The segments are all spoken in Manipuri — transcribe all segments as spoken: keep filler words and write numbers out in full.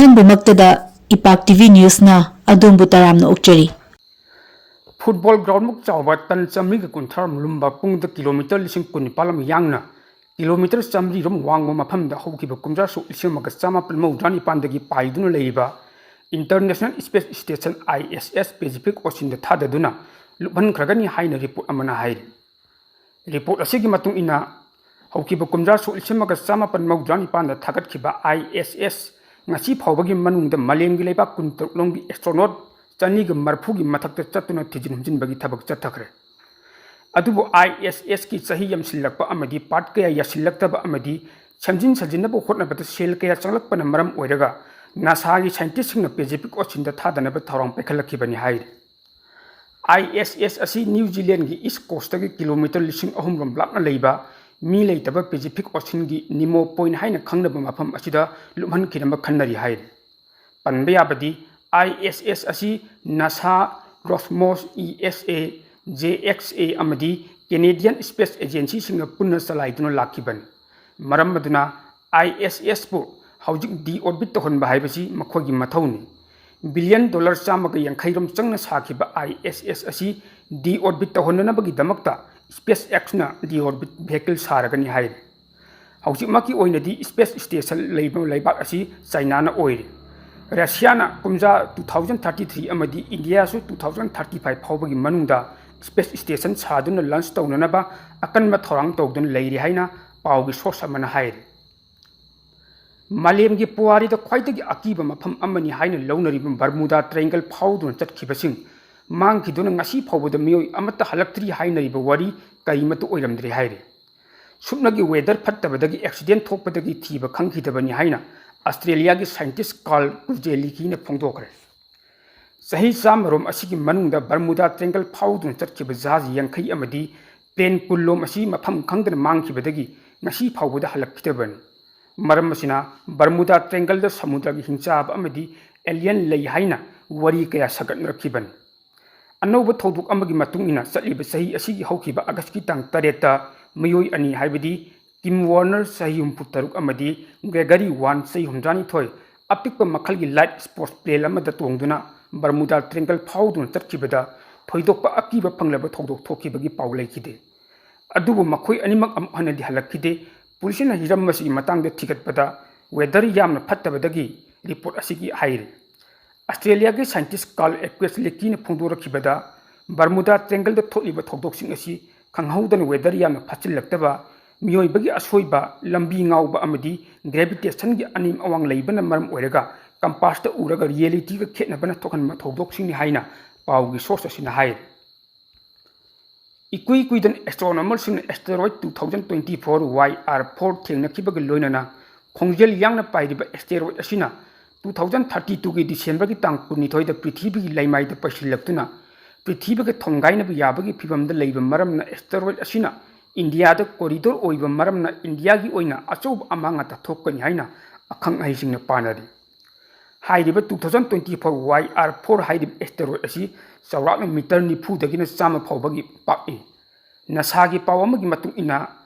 ꯑꯍꯥꯟꯕꯃꯛꯇꯗ ꯏꯄꯥꯛ ꯇꯤ ꯚꯤ ꯅ꯭ꯌꯨꯁꯅ ꯑꯗꯣꯝꯕꯨ ꯇꯔꯥꯝꯅ ꯑꯣꯛꯆꯔꯤ꯫ ꯐꯨꯠꯕꯣꯜ ꯒ꯭ꯔꯥꯎꯟꯃꯨꯛ ꯆꯥꯎꯕ ꯇꯟ ꯆꯥꯃꯔꯤꯒ ꯀꯨꯟꯊ꯭ꯔꯥ ꯂꯨꯝꯕ ꯄꯨꯡꯗ ꯀꯤꯂꯣꯃꯤꯇꯔ ꯂꯤꯁꯤꯡ ꯀꯨꯟꯅꯤꯄꯥꯜ ꯑꯃ ꯌꯥꯡꯅ ꯀꯤꯂꯣꯃꯤꯇꯔ ꯆꯥꯃꯔꯤ ꯔꯣꯝ ꯋꯥꯡꯕ ꯃꯐꯝꯗ ꯍꯧꯈꯤꯕ ꯀꯨꯝꯖꯥ ꯁꯣꯛ ꯂꯤꯁꯤꯡ ꯑꯃꯒ ꯆꯥꯃꯥꯄꯜ ꯃꯧꯗ꯭ꯔꯥ ꯅꯤꯄꯥꯟꯗꯒꯤ ꯄꯥꯏꯗꯨꯅ ꯂꯩꯔꯤꯕ International Space Station, I S S, Pacific Oceanꯗ ꯊꯥꯗꯗꯨꯅ ꯂꯨꯞꯍꯟꯈ꯭ꯔꯒꯅꯤ ꯍꯥꯏꯅ ꯔꯤꯄꯣꯔꯠ ꯑꯃꯅ ꯍꯥꯏꯔꯤ꯫ ꯔꯤꯄꯣꯔꯠ ꯑꯁꯤꯒꯤ ꯃꯇꯨꯡ ꯏꯟꯅ, ꯍꯧꯈꯤꯕ ꯀꯨꯝꯖꯥ ꯁꯣꯛ ꯂꯤꯁꯤꯡ ꯑꯃꯒ ꯆꯥꯃꯥꯄꯜ ꯃꯧꯗ꯭ꯔꯥ ꯅꯤꯄꯥꯟꯗ ꯊꯥꯒꯠꯈꯤꯕ I S S ꯉꯁꯤ ꯐꯥꯎꯕꯒꯤ ꯃꯅꯨꯡꯗ ꯃꯥꯂꯦꯝꯒꯤ ꯂꯩꯕꯥꯛ ꯀꯨꯟꯇꯔꯨꯛ ꯂꯣꯝꯒꯤ astronaut ꯆꯅꯤꯒ ꯃꯔꯐꯨꯒꯤ ꯃꯊꯛꯇ ꯆꯠꯇꯨꯅ ꯊꯤꯖꯤꯟ ꯍꯨꯝꯖꯤꯟꯕꯒꯤ ꯊꯕꯛ ꯆꯠꯊꯈ꯭ꯔꯦ꯫ ꯑꯗꯨꯕꯨ I S S ꯀꯤ ꯆꯍꯤ ꯌꯥꯝꯁꯤꯜꯂꯛꯄ ꯑꯃꯗꯤ part ꯀꯌꯥ ꯌꯥꯁꯤꯜꯂꯛꯇꯕ ꯑꯃꯗꯤ ꯁꯦꯝꯖꯤꯟ ꯁꯥꯖꯤꯟꯅꯕ ꯍꯣꯠꯅꯕꯗ ꯁꯦꯜ ꯀꯌꯥ ꯆꯪꯂꯛꯄꯅ ꯃꯔꯝ ꯑꯣꯏꯔꯒ NASAꯒꯤ scientistꯁꯤꯡꯅ Pacific Oceanꯗ ꯊꯥꯗꯅꯕ ꯊꯧꯔꯥꯡ ꯄꯥꯏꯈꯠꯂꯛꯈꯤꯕꯅꯤ ꯍꯥꯏꯔꯤ꯫ I S S ꯑꯁꯤ New Zealandꯒꯤ East Coastꯇꯒꯤ ꯀꯤꯂꯣꯃꯤꯇꯔ ꯂꯤꯁꯤꯡ ꯑꯍꯨꯝ ꯔꯣꯝ ꯂꯥꯞꯅ ꯂꯩꯕ ꯃꯤ ꯂꯩꯇꯕ Pacific Oceanꯒꯤ Nemo Point ꯍꯥꯏꯅ ꯈꯪꯅꯕ ꯃꯐꯝ ꯑꯁꯤꯗ ꯂꯨꯞꯍꯟꯈꯤꯅꯕ ꯈꯟꯅꯔꯤ ꯍꯥꯏꯔꯤ꯫ ꯄꯟꯕ ꯌꯥꯕꯗꯤ, I S S ꯑꯁꯤ NASA, Rosmos, E S A, J X A ꯑꯃꯗꯤ Canadian Space Agencyꯁꯤꯡꯅ ꯄꯨꯟꯅ ꯆꯂꯥꯏꯗꯨꯅ ꯂꯥꯛꯈꯤꯕꯅꯤ꯫ ꯃꯔꯝ ꯑꯗꯨꯅ I S Sꯄꯨ ꯍꯧꯖꯤꯛ deorbit ꯇꯧꯍꯟꯕ ꯍꯥꯏꯕꯁꯤ ꯃꯈꯣꯏꯒꯤ ꯃꯊꯧꯅꯤ꯫ Billion dollar ꯆꯥꯝꯃꯒ ꯌꯥꯡꯈꯩ ꯔꯣꯝ ꯆꯪꯅ ꯁꯥꯈꯤꯕ I S S ꯑꯁꯤ deorbit ꯇꯧꯍꯟꯅꯅꯕꯒꯤꯗꯃꯛꯇ SpaceXꯅ deorbit vehicle ꯁꯥꯔꯒꯅꯤ ꯍꯥꯏꯔꯤ꯫ ꯍꯧꯖꯤꯛꯃꯛꯀꯤ ꯑꯣꯏꯅꯗꯤ space station ꯂꯩꯕ ꯂꯩꯕꯥꯛ ꯑꯁꯤ Chinaꯅ ꯑꯣꯏꯔꯤ꯫ Russiaꯅ ꯀꯨꯝꯖꯥ two thousand thirty three ꯑꯃꯗꯤ Indiaꯁꯨ two thousand thirty five ꯐꯥꯎꯕꯒꯤ ꯃꯅꯨꯡꯗ space station ꯁꯥꯗꯨꯅ launch ꯇꯧꯅꯅꯕ ꯑꯀꯟꯕ ꯊꯧꯔꯥꯡ ꯇꯧꯗꯨꯅ ꯂꯩꯔꯤ ꯍꯥꯏꯅ ꯄꯥꯎꯒꯤ source ꯑꯃꯅ ꯍꯥꯏꯔꯤ꯫ ꯃꯥꯂꯦꯝꯒꯤ ꯄꯨꯋꯥꯔꯤꯗ ꯈ꯭ꯋꯥꯏꯗꯒꯤ ꯑꯀꯤꯕ ꯃꯐꯝ ꯑꯃꯅꯤ ꯍꯥꯏꯅ ꯂꯧꯅꯔꯤꯕ Bermuda Triangle ꯐꯥꯎꯗꯨꯅ ꯆꯠꯈꯤꯕꯁꯤꯡ ꯃꯥꯡꯈꯤꯗꯨꯅ ꯉꯁꯤ ꯐꯥꯎꯕꯗ ꯃꯤꯑꯣꯏ ꯑꯃꯠꯇ ꯍꯜꯂꯛꯇ꯭ꯔꯤ ꯍꯥꯏꯅꯔꯤꯕ ꯋꯥꯔꯤ ꯀꯔꯤꯃꯠꯇ ꯑꯣꯏꯔꯝꯗ꯭ꯔꯦ ꯍꯥꯏꯔꯤ꯫ ꯁꯨꯞꯅꯒꯤ weather ꯐꯠꯇꯕꯗꯒꯤ accident ꯊꯣꯛꯄꯗꯒꯤ ꯊꯤꯕ ꯈꯪꯈꯤꯗꯕꯅꯤ ꯍꯥꯏꯅ Australiaꯒꯤ scientist Carl Kujellikiꯅ ꯐꯣꯡꯗꯣꯛꯈ꯭ꯔꯦ꯫ ꯆꯍꯤ ꯆꯥꯝꯃ ꯔꯣꯝ ꯑꯁꯤꯒꯤ ꯃꯅꯨꯡꯗ Bermuda Triangle ꯐꯥꯎꯗꯨꯅ ꯆꯠꯈꯤꯕ ꯖꯍꯥꯖ ꯌꯥꯡꯈꯩ ꯑꯃꯗꯤ plane ꯀꯨꯟ ꯂꯣꯝ ꯑꯁꯤ ꯃꯐꯝ ꯈꯪꯗꯅ ꯃꯥꯡꯈꯤꯕꯗꯒꯤ ꯉꯁꯤ ꯐꯥꯎꯕꯗ ꯍꯜꯂꯛꯈꯤꯗꯕꯅꯤ꯫ ꯃꯔꯝ ꯑꯁꯤꯅ Bermuda Triangleꯗ ꯁꯃꯨꯗ꯭ꯔꯒꯤ ꯍꯤꯡꯆꯥꯕ ꯑꯃꯗꯤ alien ꯂꯩ ꯍꯥꯏꯅ ꯋꯥꯔꯤ ꯀꯌꯥ ꯁꯥꯒꯠꯅꯔꯛꯈꯤꯕꯅꯤ꯫ ꯑꯅꯧꯕ ꯊꯧꯗꯣꯛ ꯑꯃꯒꯤ ꯃꯇꯨꯡ ꯏꯟꯅ, ꯆꯠꯂꯤꯕ ꯆꯍꯤ ꯑꯁꯤꯒꯤ ꯍꯧꯈꯤꯕ Augustꯀꯤ ꯇꯥꯡ ꯇꯔꯦꯠꯇ ꯃꯤꯑꯣꯏ ꯑꯅꯤ, ꯍꯥꯏꯕꯗꯤ Kim Warner, ꯆꯍꯤ ꯍꯨꯝꯐꯨ ꯇꯔꯨꯛ, ꯑꯃꯗꯤ Gregory Wan, ꯆꯍꯤ ꯍꯨꯝꯗ꯭ꯔꯥꯅꯤꯊꯣꯏ, ꯑꯄꯤꯛꯄ ꯃꯈꯜꯒꯤ light sports plane ꯑꯃꯗ ꯇꯣꯡꯗꯨꯅ Bermuda Triangle ꯐꯥꯎꯗꯨꯅ ꯆꯠꯈꯤꯕꯗ ꯊꯣꯏꯗꯣꯛꯄ ꯑꯀꯤꯕ ꯐꯪꯂꯕ ꯊꯧꯗꯣꯛ ꯊꯣꯛꯈꯤꯕꯒꯤ ꯄꯥꯎ ꯂꯩꯈꯤꯗꯦ꯫ ꯑꯗꯨꯕꯨ ꯃꯈꯣꯏ ꯑꯅꯤꯃꯛ ꯑꯃꯨꯛ ꯍꯟꯅꯗꯤ ꯍꯜꯂꯛꯈꯤꯗꯦ꯫ ꯄꯨꯂꯤꯁꯅ ꯍꯤꯔꯝ ꯑꯁꯤꯒꯤ ꯃꯇꯥꯡꯗ ꯊꯤꯒꯠꯄꯗ weather ꯌꯥꯝꯅ ꯐꯠꯇꯕꯗꯒꯤ report ꯑꯁꯤꯒꯤ ꯍꯥꯏꯔꯤ꯫ ꯑꯁꯇ꯭ꯔꯦꯂꯤꯌꯥꯒꯤ scientist Carl Aquis Leakey ꯅ ꯐꯣꯡꯗꯣꯔꯛꯈꯤꯕꯗ, Bermuda Triangle ꯗ ꯊꯣꯛꯂꯤꯕ ꯊꯧꯗꯣꯛꯁꯤꯡ ꯑꯁꯤ ꯈꯪꯍꯧꯗꯅ weather ꯌꯥꯝꯅ ꯐꯠꯆꯤꯜꯂꯛꯇꯕ, ꯃꯤꯑꯣꯏꯕꯒꯤ ꯑꯁꯣꯏꯕ, ꯂꯝꯕꯤ ꯉꯥꯎꯕ ꯑꯃꯗꯤ gravity ꯒꯤ ꯑꯅꯦꯝ ꯑꯋꯥꯡ ꯂꯩꯕꯅ ꯃꯔꯝ ꯑꯣꯏꯔꯒ compass ꯇ ꯎꯔꯒ reality ꯒ ꯈꯦꯠꯅꯕꯅ ꯊꯣꯛꯍꯟꯕ ꯊꯧꯗꯣꯛꯁꯤꯡꯅꯤ ꯍꯥꯏꯅ ꯄꯥꯎꯒꯤ source ꯑꯁꯤꯅ ꯍꯥꯏꯔꯤ꯫ ꯏꯀꯨꯏ ꯀꯨꯏꯗꯅ astronomer ꯁꯤꯡꯅ asteroid two thousand twenty-four Y R four ꯊꯦꯡꯅꯈꯤꯕꯒ ꯂꯣꯏꯅꯅ ꯈꯣꯡꯖꯦꯜ ꯌꯥꯡꯅ ꯄꯥꯏꯔꯤꯕ asteroid ꯑꯁꯤꯅ two thousand thirty two ꯒꯤ December ꯒꯤ ꯇꯥꯡ ꯀꯨꯟꯅꯤꯊꯣꯏꯗ ꯄ꯭ꯔꯤꯊꯤꯕꯤꯒꯤ ꯂꯩꯃꯥꯏꯗ ꯄꯩꯁꯤꯜꯂꯛꯇꯨꯅ ꯄ꯭ꯔꯤꯊꯤꯕꯤꯒ ꯊꯣꯡꯒꯥꯏꯅꯕ ꯌꯥꯕꯒꯤ ꯐꯤꯚꯝꯗ ꯂꯩꯕ ꯃꯔꯝꯅ asteroid ꯑꯁꯤꯅ ꯏꯟꯗꯤꯌꯥꯗ corridor ꯑꯣꯏꯕ ꯃꯔꯝꯅ ꯏꯟꯗꯤꯌꯥꯒꯤ ꯑꯣꯏꯅ ꯑꯆꯧꯕ ꯑꯃꯥꯡ ꯑꯇꯥ ꯊꯣꯛꯀꯅꯤ ꯍꯥꯏꯅ ꯑꯈꯪ ꯑꯍꯩꯁꯤꯡꯅ ꯄꯥꯅꯔꯤ꯫ ꯍꯥꯏꯔꯤꯕ two thousand twenty-four Y R four ꯍꯥꯏꯔꯤꯕ asteroid ꯑꯁꯤ ꯆꯥꯎꯔꯥꯛꯅ meter ꯅꯤꯐꯨꯗꯒꯤꯅ ꯆꯥꯝꯃ ꯐꯥꯎꯕꯒꯤ ꯄꯥꯛꯏ꯫ NASA ꯒꯤ ꯄꯥꯎ ꯑꯃꯒꯤ ꯃꯇꯨꯡ ꯏꯟꯅ,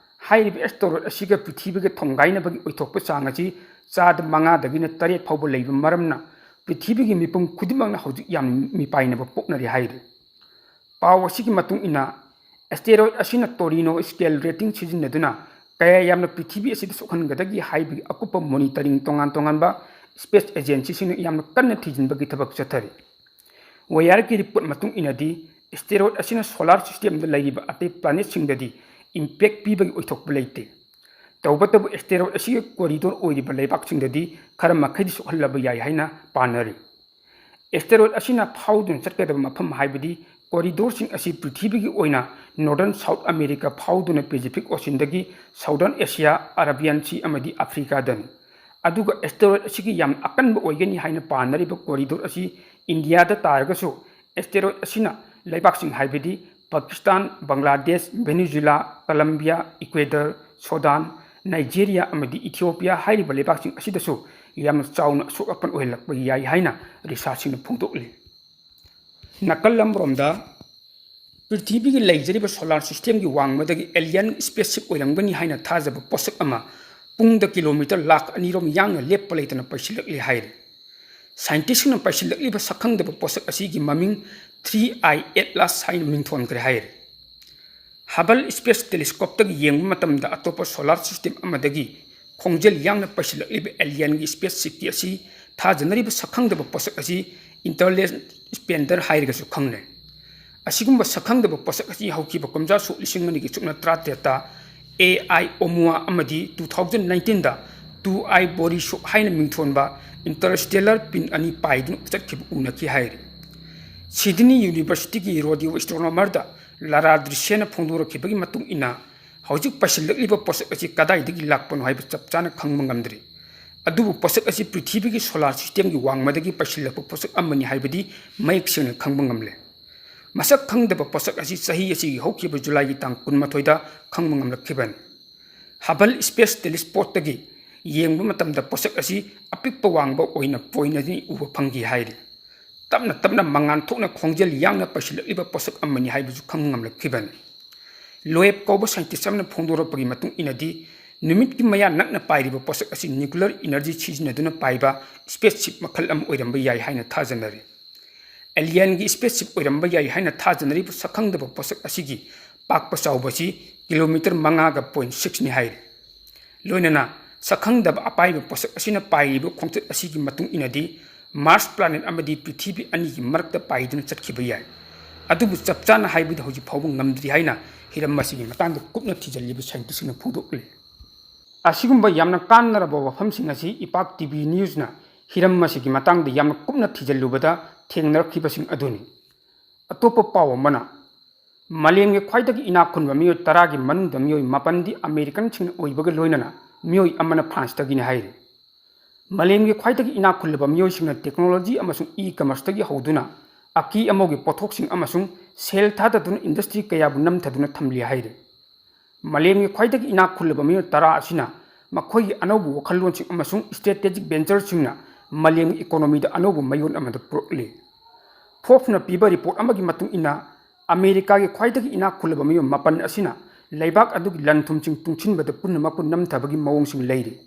ꯍꯥꯏꯔꯤꯕ asteroid ꯑꯁꯤꯒ ꯄ꯭ꯔꯤꯊꯤꯕꯤꯒ ꯊꯣꯡꯒꯥꯏꯅꯕꯒꯤ ꯑꯣꯏꯊꯣꯛꯄ ꯆꯥꯡ ꯑꯁꯤ ꯆꯥꯗ ꯃꯉꯥꯗꯒꯤꯅ ꯇꯔꯦꯠ ꯐꯥꯎꯕ ꯂꯩꯕ ꯃꯔꯝꯅ ꯄ꯭ꯔꯤꯊꯤꯕꯤꯒꯤ ꯃꯤꯄꯨꯝ ꯈꯨꯗꯤꯡꯃꯛꯅ ꯍꯧꯖꯤꯛ ꯌꯥꯝꯅ ꯃꯤꯄꯥꯏꯅꯕ ꯄꯣꯛꯅꯔꯤ ꯍꯥꯏꯔꯤ꯫ ꯄꯥꯎ ꯑꯁꯤꯒꯤ ꯃꯇꯨꯡ ꯏꯟꯅ, asteroid ꯑꯁꯤꯅ Torino scale rating ꯁꯤꯖꯤꯟꯅꯗꯨꯅ ꯀꯌꯥ ꯌꯥꯝꯅ ꯄ꯭ꯔꯤꯊꯤꯕꯤ ꯑꯁꯤꯗ ꯁꯣꯛꯍꯟꯒꯗꯒꯦ ꯍꯥꯏꯕꯒꯤ ꯑꯀꯨꯞꯄ monitoring ꯇꯣꯉꯥꯟ ꯇꯣꯉꯥꯟꯕ space agency ꯁꯤꯡꯅ ꯌꯥꯝꯅ ꯀꯟꯅ ꯊꯤꯖꯤꯟꯕꯒꯤ ꯊꯕꯛ ꯆꯠꯊꯔꯤ꯫ ꯋꯦꯌꯔꯒꯤ report ꯃꯇꯨꯡ ꯏꯟꯅꯗꯤ, asteroid ꯑꯁꯤꯅ solar system ꯗ ꯂꯩꯔꯤꯕ ꯑꯇꯩ planet ꯁꯤꯡꯗꯗꯤ impact ꯄꯤꯕꯒꯤ ꯑꯣꯏꯊꯣꯛꯄ ꯂꯩꯇꯦ꯫ ꯇꯧꯕꯇꯕꯨ asteroid ꯑꯁꯤꯒꯤ corridor ꯑꯣꯏꯔꯤꯕ ꯂꯩꯕꯥꯛꯁꯤꯡꯗꯗꯤ ꯈꯔ ꯃꯈꯩꯗꯤ ꯁꯣꯛꯍꯜꯂꯕ ꯌꯥꯏ ꯍꯥꯏꯅ ꯄꯥꯅꯔꯤ꯫ Asteroid ꯑꯁꯤꯅ ꯐꯥꯎꯗꯨꯅ ꯆꯠꯀꯗꯕ ꯃꯐꯝ ꯍꯥꯏꯕꯗꯤ corridor ꯁꯤꯡ ꯑꯁꯤ ꯄ꯭ꯔꯤꯊꯤꯕꯤꯒꯤ ꯑꯣꯏꯅ Northern South America ꯐꯥꯎꯗꯨꯅ Pacific Ocean ꯗꯒꯤ Southern Asia, Arabian Sea ꯑꯃꯗꯤ Africa ꯗꯅꯤ꯫ ꯑꯗꯨꯒ asteroid ꯑꯁꯤꯒꯤ ꯌꯥꯝ ꯑꯀꯟꯕ ꯑꯣꯏꯒꯅꯤ ꯍꯥꯏꯅ ꯄꯥꯅꯔꯤꯕ corridor ꯑꯁꯤ ꯏꯟꯗꯤꯌꯥꯗ ꯇꯥꯔꯒꯁꯨ, asteroid ꯑꯁꯤꯅ ꯂꯩꯕꯥꯛꯁꯤꯡ ꯍꯥꯏꯕꯗꯤ ꯄꯥꯀꯤꯁꯇꯥꯟ, ꯕꯪꯒ꯭ꯂꯥꯗꯦꯁ, ꯚꯦꯅꯦꯖꯨꯂꯥ, ꯀꯂꯝꯕꯤꯌꯥ, ꯏꯀ꯭ꯋꯦꯗꯔ, ꯁꯨꯗꯥꯟ, ꯅꯥꯏꯖꯦꯔꯤꯌꯥ ꯑꯃꯗꯤ ꯏꯊꯤꯑꯣꯄꯤꯌꯥ ꯍꯥꯏꯔꯤꯕ ꯂꯩꯕꯥꯛꯁꯤꯡ ꯑꯁꯤꯗꯁꯨ ꯌꯥꯝꯅ ꯆꯥꯎꯅ ꯑꯁꯣꯛ ꯑꯄꯟ ꯑꯣꯏꯍꯜꯂꯛꯄ ꯌꯥꯏ ꯍꯥꯏꯅ research ꯁꯤꯡꯅ ꯐꯣꯡꯗꯣꯛꯂꯤ꯫ ꯅꯥꯀꯜ ꯑꯃꯔꯣꯝꯗ, ꯄ꯭ꯔꯤꯊꯤꯕꯤꯒꯤ ꯂꯩꯖꯔꯤꯕ solar system ꯒꯤ ꯋꯥꯡꯃꯗꯒꯤ alien spaceship ꯑꯣꯏꯔꯝꯒꯅꯤ ꯍꯥꯏꯅ ꯊꯥꯖꯕ ꯄꯣꯠꯁꯛ ꯑꯃ ꯄꯨꯡꯗ ꯀꯤꯂꯣꯃꯤꯇꯔ ꯂꯥꯈ ꯑꯅꯤꯔꯣꯝ ꯌꯥꯡꯅ ꯂꯦꯞꯄ ꯂꯩꯇꯅ ꯄꯩꯁꯤꯜꯂꯛꯂꯤ ꯍꯥꯏꯔꯤ꯫ ꯁꯥꯏꯟꯇꯤꯁꯁꯤꯡꯅ ꯄꯩꯁꯤꯜꯂꯛꯂꯤꯕ ꯁꯛꯈꯪꯗꯕ ꯄꯣꯠꯁꯛ ꯑꯁꯤꯒꯤ ꯃꯃꯤꯡ ꯊ꯭ꯔꯤ ꯑꯥꯏ ꯑꯦꯠꯂꯥꯁ ꯍꯥꯏꯅ ꯃꯤꯡꯊꯣꯟꯈ꯭ꯔꯦ ꯍꯥꯏꯔꯤ꯫ ꯍꯕꯜ ꯁ꯭ꯄꯦꯁ ꯇꯦꯂꯤꯁꯀꯣꯞꯇꯒꯤ ꯌꯦꯡꯕ ꯃꯇꯝꯗ ꯑꯇꯣꯞꯄ ꯁꯣꯂꯥꯔ ꯁꯤꯁꯇꯦꯝ ꯑꯃꯗꯒꯤ ꯈꯣꯡꯖꯦꯜ ꯌꯥꯡꯅ ꯄꯩꯁꯤꯜꯂꯛꯂꯤꯕ ꯑꯦꯂꯤꯌꯟꯒꯤ ꯁ꯭ꯄꯦꯁ ꯁꯤꯞꯀꯤ ꯑꯁꯤ ꯊꯥꯖꯅꯔꯤꯕ ꯁꯛꯈꯪꯗꯕ ꯄꯣꯠꯁꯛ ꯑꯁꯤ ꯏꯟꯇꯔꯂꯦꯁ ꯁ꯭ꯄꯦꯟꯗꯔ ꯍꯥꯏꯔꯒꯁꯨ ꯈꯪꯅꯩ꯫ ꯑꯁꯤꯒꯨꯝꯕ ꯁꯛꯈꯪꯗꯕ ꯄꯣꯠꯁꯛ ꯑꯁꯤ ꯍꯧꯈꯤꯕ ꯀꯨꯝꯖꯥ ꯁꯣꯛ ꯂꯤꯁꯤꯡ ꯑꯅꯤꯒꯤ ꯁꯨꯞꯅ ꯇꯔꯥꯇꯔꯦꯠꯇ ꯑꯦ ꯑꯥꯏ ꯑꯣꯃꯨꯋꯥ ꯑꯃꯗꯤ ꯇꯨ ꯊꯥꯎꯖꯟ ꯅꯥꯏꯟꯇꯤꯟꯗ ꯇꯨ ꯑꯥꯏ ꯕꯣꯔꯤ ꯁꯣꯛ ꯍꯥꯏꯅ ꯃꯤꯡꯊꯣꯟꯕ ꯏꯟꯇꯔꯁ꯭ꯇꯦꯂꯔ ꯄꯤꯟ ꯑꯅꯤ ꯄꯥꯏꯗꯨꯅ ꯆꯠꯈꯤꯕ ꯎꯅꯈꯤ ꯍꯥꯏꯔꯤ꯫ ꯁꯤꯗꯅꯤ ꯌꯨꯅꯤꯚꯔꯁꯤꯇꯤꯒꯤ ꯔꯣꯗꯤꯑꯣ ꯑꯦꯁꯇ꯭ꯔꯣꯅꯣꯃꯔꯗ ꯂꯥꯔꯥ ꯗ꯭ꯔꯤꯁꯦꯅ ꯐꯣꯡꯗꯣꯔꯛꯈꯤꯕꯒꯤ ꯃꯇꯨꯡ ꯏꯟꯅ, ꯍꯧꯖꯤꯛ ꯄꯩꯁꯤꯜꯂꯛꯂꯤꯕ ꯄꯣꯠꯁꯛ ꯑꯁꯤ ꯀꯗꯥꯏꯗꯒꯤ ꯂꯥꯛꯄꯅꯣ ꯍꯥꯏꯕ ꯆꯞ ꯆꯥꯅ ꯈꯪꯕ ꯉꯝꯗ꯭ꯔꯤ꯫ ꯑꯗꯨꯕꯨ ꯄꯣꯠꯁꯛ ꯑꯁꯤ ꯄ꯭ꯔꯤꯊꯤꯕꯤꯒꯤ ꯁꯣꯂꯥꯔ ꯁꯤꯁꯇꯦꯝꯒꯤ ꯋꯥꯡꯃꯗꯒꯤ ꯄꯩꯁꯤꯜꯂꯛꯄ ꯄꯣꯠꯁꯛ ꯑꯃꯅꯤ ꯍꯥꯏꯕꯗꯤ ꯃꯌꯦꯛ ꯁꯦꯡꯅ ꯈꯪꯕ ꯉꯝꯂꯦ꯫ ꯃꯁꯛ ꯈꯪꯗꯕ ꯄꯣꯠꯁꯛ ꯑꯁꯤ ꯆꯍꯤ ꯑꯁꯤꯒꯤ ꯍꯧꯈꯤꯕ ꯖꯨꯂꯥꯏꯒꯤ ꯇꯥꯡ ꯀꯨꯟꯃꯥꯊꯣꯏꯗ ꯈꯪꯕ ꯉꯝꯂꯛꯈꯤꯕꯅꯤ꯫ ꯍꯕꯜ ꯁ꯭ꯄꯦꯁ ꯇꯦꯂꯤꯁꯀꯣꯞꯇꯒꯤ ꯌꯦꯡꯕ ꯃꯇꯝꯗ ꯄꯣꯠꯁꯛ ꯑꯁꯤ ꯑꯄꯤꯛꯄ ꯋꯥꯡꯕ ꯑꯣꯏꯅ ꯄꯣꯏꯟ ꯑꯅꯤ ꯎꯕ ꯐꯪꯈꯤ ꯍꯥꯏꯔꯤ꯫ ꯇꯞꯅ ꯇꯞꯅ ꯃꯉꯥꯟ ꯊꯣꯛꯅ ꯈꯣꯡꯖꯦꯜ ꯌꯥꯡꯅ ꯄꯩꯁꯤꯜꯂꯛꯂꯤꯕ ꯄꯣꯠꯁꯛ ꯑꯃꯅꯤ ꯍꯥꯏꯕꯁꯨ ꯈꯪꯕ ꯉꯝꯂꯛꯈꯤꯕꯅꯤ꯫ ꯂꯣꯌꯦꯕ ꯀꯧꯕ ꯁꯥꯏꯟꯇꯤꯁ ꯑꯃꯅ ꯐꯣꯡꯗꯣꯔꯛꯄꯒꯤ ꯃꯇꯨꯡ ꯏꯟꯅꯗꯤ, ꯅꯨꯃꯤꯠꯀꯤ ꯃꯌꯥ ꯅꯛꯅ ꯄꯥꯏꯔꯤꯕ ꯄꯣꯠꯁꯛ ꯑꯁꯤ ꯅ꯭ꯌꯨꯀ꯭ꯂꯤꯌꯔ ꯏꯅꯔꯖꯤ ꯁꯤꯖꯤꯟꯅꯗꯨꯅ ꯄꯥꯏꯕ ꯁ꯭ꯄꯦꯁ ꯁꯤꯞ ꯃꯈꯜ ꯑꯃ ꯑꯣꯏꯔꯝꯕ ꯌꯥꯏ ꯍꯥꯏꯅ ꯊꯥꯖꯅꯔꯤ꯫ ꯑꯦꯂꯤꯌꯟꯒꯤ ꯁ꯭ꯄꯦꯁ ꯁꯤꯞ ꯑꯣꯏꯔꯝꯕ ꯌꯥꯏ ꯍꯥꯏꯅ ꯊꯥꯖꯅꯔꯤꯕ ꯁꯛꯈꯪꯗꯕ ꯄꯣꯠꯁꯛ ꯑꯁꯤꯒꯤ ꯄꯥꯛꯄ ꯆꯥꯎꯕ ꯑꯁꯤ ꯀꯤꯂꯣꯃꯤꯇꯔ ꯃꯉꯥꯒ ꯄꯣꯏꯟ ꯁꯤꯛꯁꯅꯤ ꯍꯥꯏꯔꯤ꯫ ꯂꯣꯏꯅꯅ ꯁꯛꯈꯪꯗꯕ ꯑꯄꯥꯏꯕ ꯄꯣꯠꯁꯛ ꯑꯁꯤꯅ ꯄꯥꯏꯔꯤꯕ ꯈꯣꯡꯆꯠ ꯑꯁꯤꯒꯤ ꯃꯇꯨꯡ ꯏꯟꯅꯗꯤ, ꯃꯥꯔꯁ ꯄ꯭ꯂꯥꯅꯦꯠ ꯑꯃꯗꯤ ꯄ꯭ꯔꯤꯊꯤꯕꯤ ꯑꯅꯤꯒꯤ ꯃꯔꯛꯇ ꯄꯥꯏꯗꯨꯅ ꯆꯠꯈꯤꯕ ꯌꯥꯏ꯫ ꯑꯗꯨꯕꯨ ꯆꯞ ꯆꯥꯅ ꯍꯥꯏꯕꯗꯤ ꯍꯧꯖꯤꯛ ꯐꯥꯎꯕ ꯉꯝꯗ꯭ꯔꯤ ꯍꯥꯏꯅ ꯍꯤꯔꯝ ꯑꯁꯤꯒꯤ ꯃꯇꯥꯡꯗ ꯀꯨꯞꯅ ꯊꯤꯖꯤꯜꯂꯤꯕ ꯁꯥꯏꯟꯇꯤꯁꯁꯤꯡꯅ ꯐꯣꯡꯗꯣꯛꯂꯤ꯫ ꯑꯁꯤꯒꯨꯝꯕ ꯌꯥꯝꯅ ꯀꯥꯟꯅꯔꯕ ꯋꯥꯐꯝꯁꯤꯡ ꯑꯁꯤ ꯏꯄꯥꯛ ꯇꯤ ꯚꯤ ꯅ꯭ꯌꯨꯁꯅ ꯍꯤꯔꯝ ꯑꯁꯤꯒꯤ ꯃꯇꯥꯡꯗ ꯌꯥꯝꯅ ꯀꯨꯞꯅ ꯊꯤꯖꯤꯜꯂꯨꯕꯗ ꯊꯦꯡꯅꯔꯛꯈꯤꯕꯁꯤꯡ ꯑꯗꯨꯅꯤ꯫ ꯑꯇꯣꯞꯄ ꯄꯥꯎ ꯑꯃꯅ, ꯃꯥꯂꯦꯝꯒꯤ ꯈ꯭ꯋꯥꯏꯗꯒꯤ ꯏꯅꯥꯛ ꯈꯨꯟꯕ ꯃꯤꯑꯣꯏ ꯇꯔꯥꯒꯤ ꯃꯅꯨꯡꯗ ꯃꯤꯑꯣꯏ ꯃꯥꯄꯟꯗꯤ ꯑꯃꯦꯔꯤꯀꯟꯁꯤꯡꯅ ꯑꯣꯏꯕꯒ ꯂꯣꯏꯅꯅ ꯃꯤꯑꯣꯏ ꯑꯃꯅ ꯐ꯭ꯔꯥꯟꯁꯇꯒꯤꯅꯤ ꯍꯥꯏꯔꯤ꯫ ꯃꯥꯂꯦꯝꯒꯤ ꯈ꯭ꯋꯥꯏꯗꯒꯤ ꯏꯅꯥꯛ ꯈꯨꯜꯂꯕ ꯃꯤꯑꯣꯏꯁꯤꯡꯅ ꯇꯦꯛꯅꯣꯂꯣꯖꯤ ꯑꯃꯁꯨꯡ ꯏ ꯀꯃꯔꯁꯇꯒꯤ ꯍꯧꯗꯨꯅ ꯑꯀꯤ ꯑꯃꯧꯒꯤ ꯄꯣꯠꯊꯣꯛꯁꯤꯡ ꯑꯃꯁꯨꯡ ꯁꯦꯜ ꯊꯥꯗꯗꯨꯅ ꯏꯟꯗꯁꯇ꯭ꯔꯤ ꯀꯌꯥꯕꯨ ꯅꯝꯊꯗꯨꯅ ꯊꯝꯂꯤ ꯍꯥꯏꯔꯤ꯫ ꯃꯥꯂꯦꯝꯒꯤ ꯈ꯭ꯋꯥꯏꯗꯒꯤ ꯏꯅꯥꯛ ꯈꯨꯜꯂꯕ ꯃꯤꯑꯣꯏ ꯇꯔꯥ ꯑꯁꯤꯅ ꯃꯈꯣꯏꯒꯤ ꯑꯅꯧꯕ ꯋꯥꯈꯜꯂꯣꯟꯁꯤꯡ ꯑꯃꯁꯨꯡ ꯁ꯭ꯇ꯭ꯔꯦꯇꯦꯖꯤꯛ ꯚꯦꯟꯆꯔꯁꯤꯡꯅ ꯃꯥꯂꯦꯝꯒꯤ ꯏꯀꯣꯅꯣꯃꯤꯗ ꯑꯅꯧꯕ ꯃꯌꯣꯟ ꯑꯃꯗ ꯄꯨꯔꯛꯂꯤ꯫ ꯐꯣꯔꯕꯁꯅ ꯄꯤꯕ ꯔꯤꯄꯣꯔꯠ ꯑꯃꯒꯤ ꯃꯇꯨꯡ ꯏꯟꯅ, ꯑꯃꯦꯔꯤꯀꯥꯒꯤ ꯈ꯭ꯋꯥꯏꯗꯒꯤ ꯏꯅꯥꯛ ꯈꯨꯜꯂꯕ ꯃꯤꯑꯣꯏ ꯃꯥꯄꯟ ꯑꯁꯤꯅ ꯂꯩꯕꯥꯛ ꯑꯗꯨꯒꯤ ꯂꯟ ꯊꯨꯝꯁꯤꯡ ꯇꯨꯡꯁꯤꯟꯕꯗ ꯄꯨꯝꯅꯃꯛꯄꯨ ꯅꯝꯊꯕꯒꯤ ꯃꯑꯣꯡꯁꯤꯡ ꯂꯩꯔꯤ꯫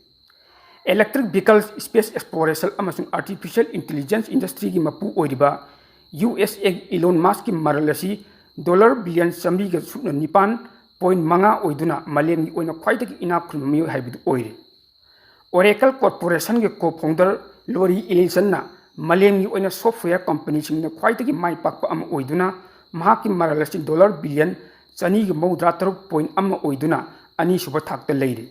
Electric vehicle, space exploration ꯑꯃꯁꯨꯡ artificial intelligence industryꯒꯤ ꯃꯄꯨ ꯑꯣꯏꯔꯤꯕ ꯌꯨ ꯑꯦꯁ ꯑꯦꯒꯤ ꯏꯂꯣꯟ ꯃꯁꯛꯀꯤ ꯃꯔꯜ ꯑꯁꯤ ꯗꯣꯂꯔ ꯕꯤꯂꯤꯌꯟ ꯆꯥꯃꯔꯤꯒ ꯁꯨꯞꯅ ꯅꯤꯄꯥꯟ ꯄꯣꯏꯟ ꯃꯉꯥ ꯑꯣꯏꯗꯨꯅ ꯃꯥꯂꯦꯝꯒꯤ ꯑꯣꯏꯅ ꯈ꯭ꯋꯥꯏꯗꯒꯤ ꯏꯅꯥꯛ ꯈꯨꯟꯕ ꯃꯤꯑꯣꯏ ꯍꯥꯏꯕꯗꯨ ꯑꯣꯏꯔꯦ꯫ Oracle Corporationꯒꯤ co-founder Larry Ellisonꯅ ꯃꯥꯂꯦꯝꯒꯤ ꯑꯣꯏꯅ software companyꯁꯤꯡꯗ ꯈ꯭ꯋꯥꯏꯗꯒꯤ ꯃꯥꯏ ꯄꯥꯛꯄ ꯑꯃ ꯑꯣꯏꯗꯨꯅ ꯃꯍꯥꯛꯀꯤ ꯃꯔꯜ ꯑꯁꯤ ꯗꯣꯂꯔ ꯕꯤꯂꯤꯌꯟ ꯆꯅꯤꯒ ꯃꯧꯗ꯭ꯔꯥ ꯇꯔꯨꯛ ꯄꯣꯏꯟ ꯑꯃ ꯑꯣꯏꯗꯨꯅ ꯑꯅꯤꯁꯨꯕ ꯊꯥꯛꯇ ꯂꯩꯔꯤ꯫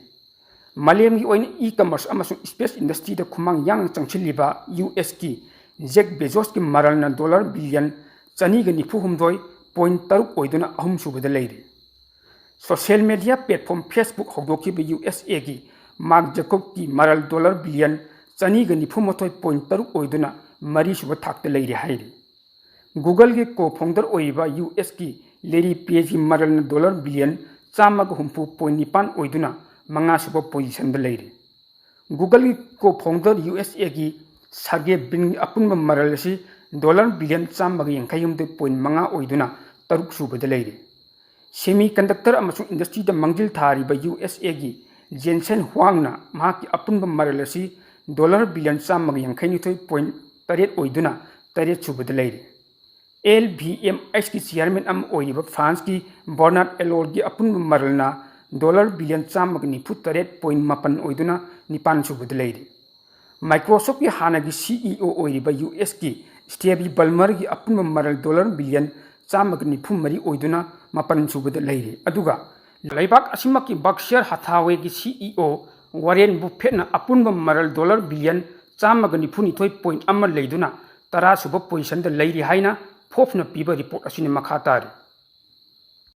ꯃꯥꯂꯦꯝꯒꯤ ꯑꯣꯏꯅ e-commerce ꯑꯃꯁꯨꯡ space industryꯗ ꯈꯨꯃꯥꯡ ꯌꯥꯡꯅ ꯆꯪꯁꯤꯜꯂꯤꯕ ꯌꯨ ꯑꯦꯁꯀꯤ Jeff Bezosꯀꯤ ꯃꯔꯜꯅ ꯗꯣꯂꯔ ꯕꯤꯂꯤꯌꯟ ꯆꯅꯤꯒ ꯅꯤꯐꯨ ꯍꯨꯝꯗꯣꯏ ꯄꯣꯏꯟ ꯇꯔꯨꯛ ꯑꯣꯏꯗꯨꯅ ꯑꯍꯨꯝꯁꯨꯕꯗ ꯂꯩꯔꯤ꯫ Social media platform Facebook ꯍꯧꯗꯣꯛꯈꯤꯕ ꯌꯨ ꯑꯦꯁ ꯑꯦꯒꯤ Mark Zuckerbergꯀꯤ ꯃꯔꯜ ꯗꯣꯂꯔ ꯕꯤꯂꯤꯌꯟ ꯆꯅꯤꯒ ꯅꯤꯐꯨ ꯃꯥꯊꯣꯏ ꯄꯣꯏꯟ ꯇꯔꯨꯛ ꯑꯣꯏꯗꯨꯅ ꯃꯔꯤꯁꯨꯕ ꯊꯥꯛꯇ ꯂꯩꯔꯤ ꯍꯥꯏꯔꯤ꯫ Googleꯒꯤ co-founder ꯑꯣꯏꯔꯤꯕ ꯌꯨ ꯑꯦꯁꯀꯤ Larry Pageꯀꯤ ꯃꯔꯜꯅ ꯗꯣꯂꯔ ꯕꯤꯂꯤꯌꯟ ꯆꯥꯝꯃꯒ ꯍꯨꯝꯐꯨ ꯄꯣꯏꯟ ꯅꯤꯄꯥꯟ ꯑꯣꯏꯗꯨꯅ ꯃꯉꯥꯁꯨꯕ positionꯗ ꯂꯩꯔꯤ꯫ Googleꯒꯤ co-founder ꯌꯨ ꯑꯦꯁ ꯑꯦꯒꯤ Sergey Brinꯒꯤ ꯑꯄꯨꯟꯕ ꯃꯔꯜ ꯑꯁꯤ ꯗꯣꯂꯔ ꯕꯤꯂꯤꯌꯟ ꯆꯥꯝꯃꯒ ꯌꯥꯡꯈꯩ ꯍꯨꯝꯗꯣꯏ ꯄꯣꯏꯟ ꯃꯉꯥ ꯑꯣꯏꯗꯨꯅ ꯇꯔꯨꯛ ꯁꯨꯕꯗ ꯂꯩꯔꯤ꯫ Semiconductor ꯑꯃꯁꯨꯡ industryꯗ ꯃꯥꯡꯖꯤꯜ ꯊꯥꯔꯤꯕ ꯌꯨ ꯑꯦꯁ ꯑꯦꯒꯤ Jensen Huangꯅ ꯃꯍꯥꯛꯀꯤ ꯑꯄꯨꯟꯕ ꯃꯔꯜ ꯑꯁꯤ ꯗꯣꯂꯔ ꯕꯤꯂꯤꯌꯟ ꯆꯥꯝꯃꯒ ꯌꯥꯡꯈꯩ ꯅꯤꯊꯣꯏ ꯄꯣꯏꯟ ꯇꯔꯦꯠ ꯑꯣꯏꯗꯨꯅ ꯇꯔꯦꯠ ꯁꯨꯕꯗ ꯂꯩꯔꯤ꯫ ꯑꯦꯜ ꯚꯤ ꯑꯦꯝ ꯑꯩꯆꯀꯤ chairman ꯑꯃ ꯑꯣꯏꯔꯤꯕ Franceꯀꯤ Bernard Arnaultꯀꯤ ꯑꯄꯨꯟꯕ ꯃꯔꯜꯅ ꯗꯣꯂꯔ ꯕꯤꯂꯤꯌꯟ ꯆꯥꯝꯃꯒ ꯅꯤꯐꯨ ꯇꯔꯦꯠ ꯄꯣꯏꯟ ꯃꯥꯄꯟ ꯑꯣꯏꯗꯨꯅ ꯅꯤꯄꯥꯟ ꯁꯨꯕꯗ ꯂꯩꯔꯤ꯫ Microsoftꯀꯤ ꯍꯥꯟꯅꯒꯤ ꯁꯤ ꯏ ꯑꯣ ꯑꯣꯏꯔꯤꯕ ꯌꯨ ꯑꯦꯁꯀꯤ Steve Ballmerꯒꯤ ꯑꯄꯨꯟꯕ ꯃꯔꯜ ꯗꯣꯂꯔ ꯕꯤꯂꯤꯌꯟ ꯆꯥꯝꯃꯒ ꯅꯤꯐꯨ ꯃꯔꯤ ꯑꯣꯏꯗꯨꯅ ꯃꯥꯄꯟ ꯁꯨꯕꯗ ꯂꯩꯔꯤ꯫ ꯑꯗꯨꯒ ꯂꯩꯕꯥꯛ ꯑꯁꯤꯃꯛꯀꯤ Berkshire Hathawayꯒꯤ ꯁꯤ ꯏ ꯑꯣ Warren Buffettꯅ ꯑꯄꯨꯟꯕ ꯃꯔꯜ ꯗꯣꯂꯔ ꯕꯤꯂꯤꯌꯟ ꯆꯥꯝꯃꯒ ꯅꯤꯐꯨ ꯅꯤꯊꯣꯏ ꯄꯣꯏꯟ ꯑꯃ ꯂꯩꯗꯨꯅ ꯇꯔꯥ ꯁꯨꯕ positionꯗ ꯂꯩꯔꯤ ꯍꯥꯏꯅ Forbesꯅ ꯄꯤꯕ report ꯑꯁꯤꯅ ꯃꯈꯥ ꯇꯥꯔꯤ꯫